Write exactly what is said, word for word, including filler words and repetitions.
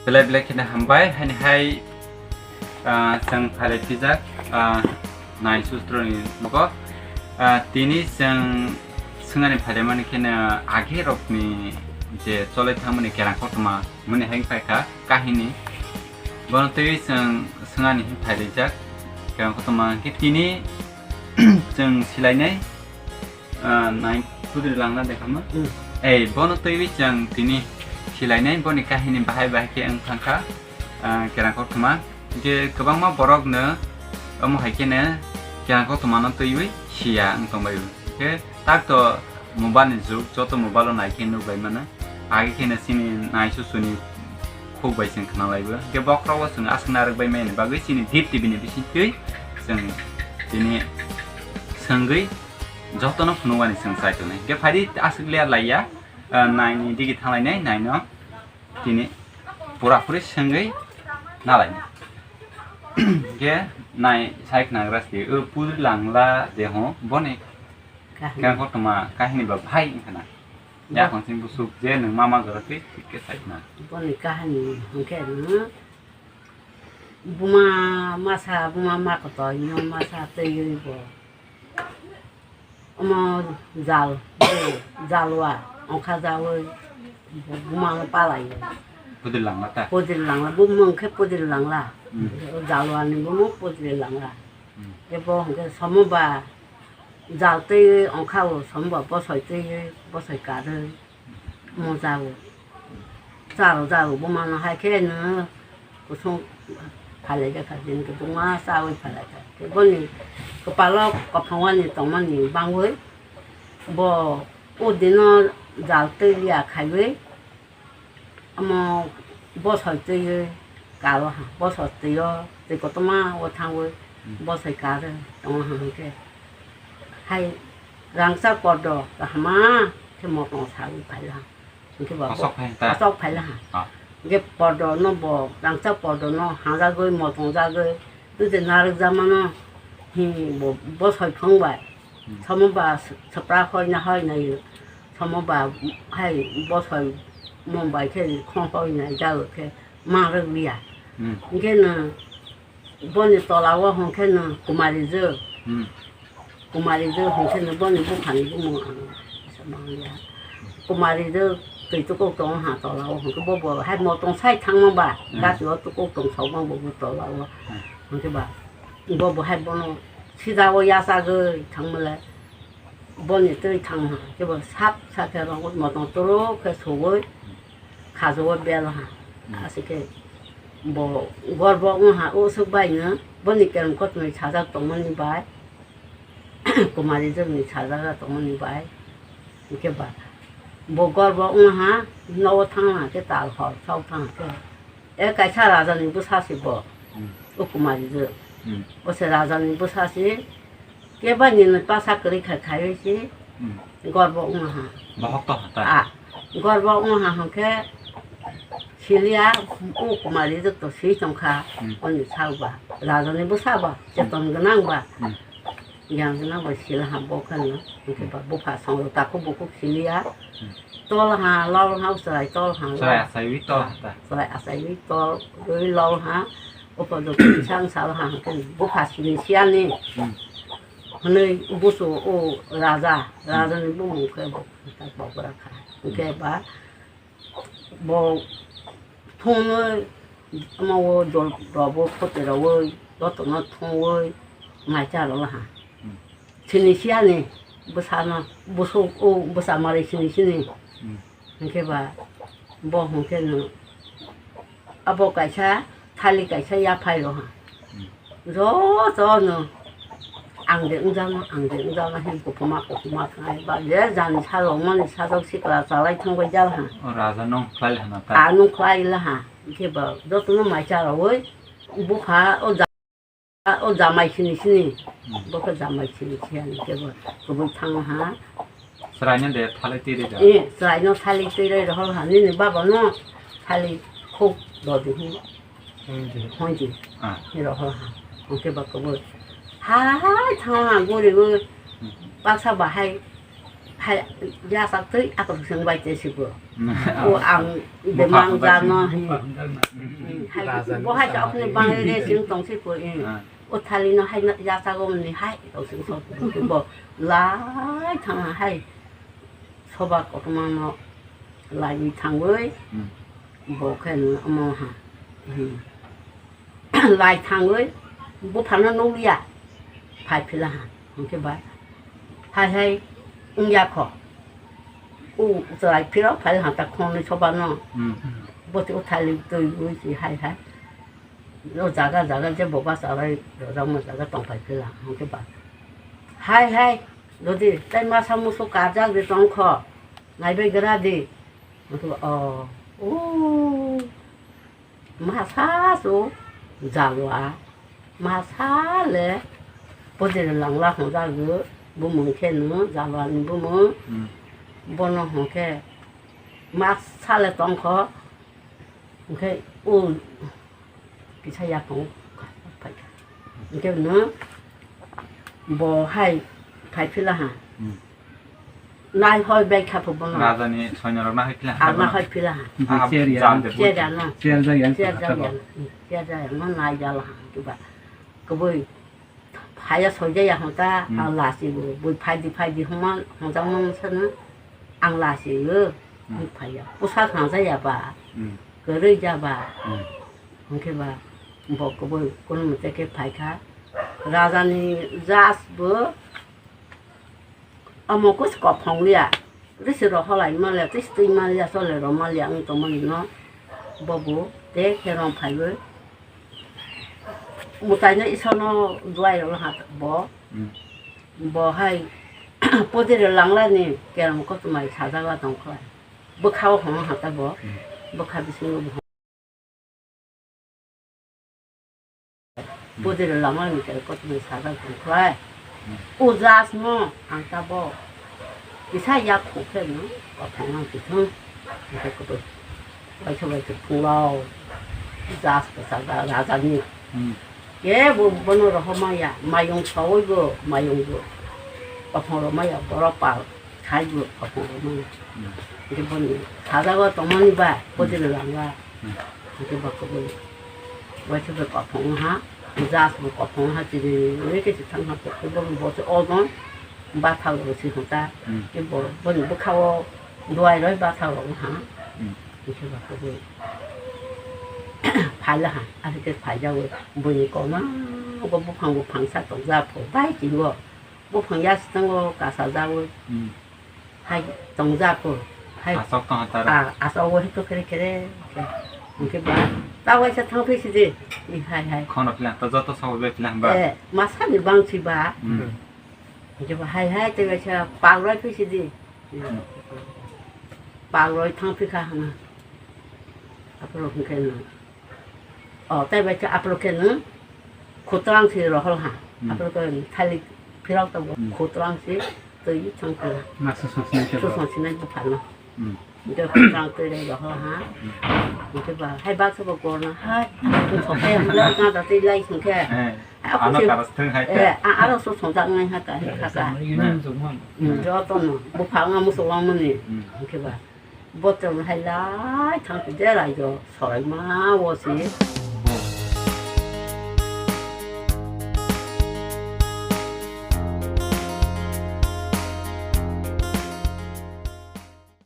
Belai belai kheno hambai, haini hai, ah, chwng phailai twijak, ah, nai sustroni nogo. Ah, tini chwng swngani phailai mani kheno age rokni je cholai thangmani kerang koktwma mani hai phaikha kahini. Bono twi chwng swngani hin phailaijak kerang koktwma hwnkhe tini chwng silainai. Ah, nai kudri langna dekhama. Hmm. Ei, bono twiwi chwng tini silainai, boni kahini bahai bahai khe wng thangkha, ah, kerang koktwma. Je kwbangma borokno omo hai kheno kerang koktwmano twiwi siya wng tongbaio. Khe tak to mobile ni jug, joto mobile o nai khe nukbai mano. Age kheno chini nai susuni khuk bai chwng khna laibo. Khe bokhorogo chwng aswk narwk bai mani bagwi chini Deep T V ni bisingtwi chwng tini swngwi jotono phunukmani chwng chai tongnai. Hwnkhe phaidi aswk ler laiya, ah, naini digi thanglainai, naino tini pura puri swngwi nalainai. Hwnkhe nai sai khnagra se, o puri langla de ho, boni kahini. Khe koktwma kahini ba bhai wngkha na. Ba- Yakung sing busuk je nwng mama gora twi thik khe sai khna. Boni kahini hwnkhe nwng Buma masa, buma ma kotor, ino masa twiwi bo. Omo jal, bo jalwa, ongkha jawi, bo buma no palai. Pudri langla ta? Pudri langla, bo mung khe pudri langla. Hmm. Jalwa ni bo mung pudri langla. Hmm. Ebo hwnkhe somo ba jal twiwi ongkha o, somo ba bosoi twiwi, bosoi karwi. Mo jago. Charo jago, bumano hai khe nwng kusung phalai jakha, din kwbangma chawi phalai kha. Khe boni kwpalo kwphangwani tongmani bangwi bo o dino jal twi liya khaiwi, omo bosoi twiwi karo ha, bosoi twi o twi kotorma o thangwi bosoi karwi tongo ha hwnkhe. Hai rangchak podo kahama khe motong sawi phai ha. Hwnkhe ba bo kosok phai ta? Kosok phai la ha. Ah. Hwnkhe podo no bo, rangchak podo no hangjakgwi, motong jagwi, tei narwk jamano hi bo, bosoi phung bai. Hmm. Somo ba s-, swpra hoi na hoi nai, somo ba hai bosoi mung bai khe khong hoi nai jagwi khe ma rwk liya. Hmm. Hwnkhe no Boni tola o hwnkhe no Kumari Jwk. Hmm. Kumari Jwk hwnkhe no boni buphani bumung ang sa mangya. Kumari Jwk twi tukuk tongo ha tola o hwnkhe bo bo hai motong sai thangma ba, hmm, gati o tukuk tong sok ma bo bo tola o. Hmm. Hwnkhe ba bo bo hai bono sida o yachagwi thangma le. Boni twi thang ha, kebo sap sa khe rong motong toro khe sogwi khajo o bel ha. Hmm. Aswk khe bo gorbo wng ha, o swk bai no boni kerong kothomwi sajak tongmani bai, Kumari Jwkni sajak tongmani bai, hwnkhe ba bo gorbo wng ha, nogo thang ha khe tal hor chao thang ha khe. E kaisa rajani bwsa se bo. Hmm. O Kumari Jwk. Hmm. O se rajani bwsa se. Kebani no pasa kwrwi khai khai se. Hmm. Gorbo wng ha. Bohok to ha ta? A. Gorbo wng ha hwnkhe siliya o Kumari Jwk to si tongkha. Hmm. Oni sao ba. Rajani bwsa ba. Cheton gwnang ba. Hmm. Yang jana bai sila ha bo khe no, hwnkhe ba bupha song rok takhuk bukhuk siliya. Hmm. Tol ha, lol ha, chwrai tol ha, chwrai lol. Achaiwi tol ha ta? Chwrai achaiwi tol, rwi lol ha, upo do kisa wng sal ha, hwnkhe bupha sini siyani. Hmm. Hwnwi busu o raja, hmm, rajani bumung khe bo tak bokra kha. Hwnkhe ba Bo thungwi, omo o dol rok bo khoti rogwi, jotono thungwi mai cha rwla ha. Hmm. Sini siyani bwsano, bwswk o bwsa mari sini sini. Hmm. Hwnkhe ba bo hwnkhe no abo kaisa thali kaisa yaphai rw ha. Hmm. Jotono ang de wngjakno, ang de wngjakno hin kuphuma kuphuma khnai ba je jani sajok mani sajok sikla chalai thangbai jal ha. O raja nung khlai hana ta? A nung khlai la ha. Hwnkhe ba jotono mai cha rwui bupha o ja-, o jamai sini sini. Hmm. Bo khe jamai sini sini hwnkhe bo kubui thang ha. Chwraino de thalai twi rwdi. Eh, chwraino thalai twi rwdi hol ha. Nini baba no thalai khuk dodi hi. Hwnji. Hwnji. Ah. Hi rw hol ha. Hwnkhe ba kubui. Hai thang ha guri guri. Hmm. Baksa bahai. Hai, ya sak twi akwrwng seng bai tei sibo. O ang bemang jano. Hai, bo hai sa okni bangwi re sing tong sibo. O thali no hai ya sago ni hai tong sing so bo lai thang hai. Soba kotorma no lai thangwi bo khe no omo ha. Lai thangwi buphano nukliya, phai phila ha, hwnkhe ba hai hai wngya kho. O chwrai phirok phai ha ta khongnwi sobano. Boti o thali twiwi si hai hai. O jaga jaga je bo basa bai rwjakma jaga tong phai phila, hwnkhe ba hai hai, jodi tei masa musu karjak de tong kho, naibai gra di. Hwnkhe ba, o, o. Masa su jalwa, masa le pojere langla hwnjago, bumung khe no jalwani bumung. Bono hwnkhe masa le tongkho, hwnkhe o kisa yakung phaikha. Hwnkhe no bo hai phai phila ha. Nai hoi bai kha pho bono. Raja ni soino rok nahoi phila ha. Ar nahoi phila ha. Ah, chair ya. Jam de chair ya na. Chair ja ya. Chair ja ya. Chair ja ya. Ma nai jala ha. Kiba. Koboi. Phaya soi ja ya hon ta. Ang lasi bo. Boi phai di phai di homa. Hon jang mang sana. Ang lasi yo. Ang phaya. Pusa khang ja ya ba. Kwrwi ja ba. Hwnkhe ba. Bo koboi. Kono mate khe phai kha. Raja ni jas bo. Omo kuch kophong liya, risi rohor lai maliya, tisi twi maliya, chole rw maliya wng tongmani no, bobo tei khe rong phaiwi mwtaino Isor no duai rw ha bo, bo hai pojero langlani kerong kochomai sajagla tongkha, bwkhao hong ha ta bo, bwkha bisingo bo. Bujiro lama ni tel kotor ni sajak tong khlai. O jas no ang tabok kisa yak khuk khe no kothai nang tithung. Hingke kotor waisa waisa phunglao jas kwchak da raja ni. Kebo bono rohor maya, mayung saui bo, mayung bo. Kothong rok maya, borok pal khai bo, kothong rok maya. Hingke boni sajak o tongmani bai, bujiro lama. Hingke ba kubui waisa bai kophong ha, jas bo kophong ha, chiri ri khe se thang ha, tei bo bo se ojon bathang rok se hota. Tei bo boni bwkha o duai roi bathang rok ha. Hingke ba kubui phaila ha, aswk khe phaijago. Buini koma bo buphang buphang sa tongjak pho, bai twi bo buphang ya swkango kasajago. Hai tongjak o. Hai asok tong tara. Ah, asok o hito kere kere. Hingke ba ta waisa thang phi sidi. Hai hai. Khono philang to joto sabo be philang ba. Eh, masa ni bang si ba. Hingke ba hai hai te waisa pagroi phi sidi. Pagroi thang phi kha hana. Apro hingke no. O, tei bai khe aphuru khe nwng khutrang se rohor ha. Aphuru khe thalik phirok tongo, khutrang se twi thang khe. Ma susung sinai khe. Susung sinai bupha no. Hingke khutrang twi rei rohor ha. Hingke ba hai baksa bo gorna hai. Thok khe hingke gada twi lai sing khe. Ano karas thang hai khe. Eh, a, aro susung jak nai ha ka, ha ka. Joto no bupha nga musu wng mani. Hingke ba. Botol hai lai thang khe je raida soraima o se.